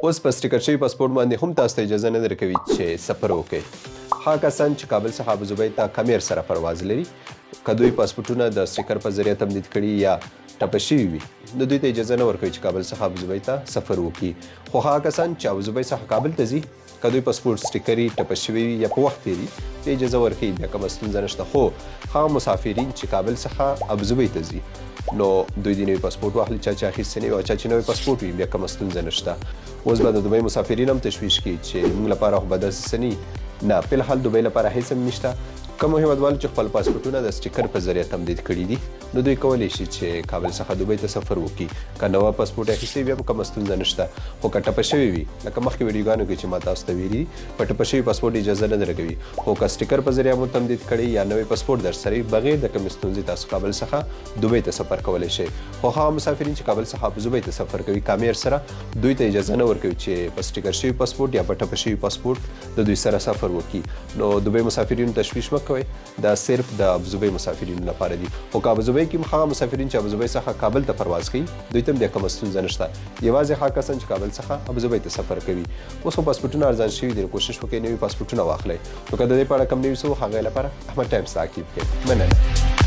اوس په سټیکر شوي پاسپورټ باندې هم تاسو ته اجازه نه درکوي چې سفر وکړئ. هغه کسان چې کابل څخه ابوظبۍ ته کمیر سره پرواز لري، که دوی پاسپورټونه د سټیکر په ذریعه تمدید کړي یا ټپه شوي وي، نو دوی ته اجازه نه ورکوي چې کابل څخه ابوظبۍ ته سفر وکړي. خو هغه کسان چې ابوظبۍ څخه کابل ته ځي، که دوی پاسپورټ سټیکري ټپه شوي وي یا په وخت تېري، بیا اجازه ورکوي، بیا کومه ستونزه نشته. خو هغه مسافرین چې کابل څخه ابوظبۍ ته ځي، نو دوی دې نوی پاسپورټ واخلي، چا چې اخیستی نه وي او چا چې نوی پاسپورټ وي، بیا کومه ستونزه نشته. اوس به د دوبۍ مسافرین هم تشویش کړي چې موږ لپاره خو به داسې څه نه وي. نه، فی الحال دوبۍ لپاره هېڅ هم نشته. کومو هېوادوالو چې خپل پاسپورټونه د سټیکر په ذریعه تمدید کړي دي، نو دوی کولی شي چې کابل څخه دوبۍ ته سفر وکړي. که نوی پاسپورټ یې اخیستی وي، بیا هم کومه ستونزه نشته، خو که ټپه شوی وي، لکه مخکې ویډیوګانو کې چې ما تاسو ته ویلي دي، په ټپه شوي پاسپورټ اجازه نه درکوي. خو که سټیکر په ذریعه مو تمدید کړی یا نوی پاسپورټ درسره وي، بغیر د کومې ستونزې تاسو کابل څخه دوبۍ ته سفر کولی شئ. خو هغه مسافرین چې کابل څخه ابوظبۍ ته سفر کوي کامیر سره، دوی ته اجازه نه ورکوي چې په سټیکر شوي پاسپورټ یا په ټپه شوي پاسپورټ د دوی سره سفر وکړي. نو دوبۍ مسافرینو تشویش مه کوئ، دا صرف د ابوظبۍ مسافرینو لپاره دي. خو که ابوظبۍ کې هم هغه مسافرین چې ابوظبۍ څخه کابل ته پرواز کوي، دوی ته هم بیا کومه ستونزه نشته. یوازې هغه کسان چې کابل څخه ابوظبۍ ته سفر کوي. اوس خو پاسپورټونه ارزان شوي دي، نو کوشش وکړئ نوي پاسپورټونه واخلئ. نو که د دې په اړه کوم نوي څه وو، هغه لپاره احمد ټایمز تعقیب کړئ. مننه.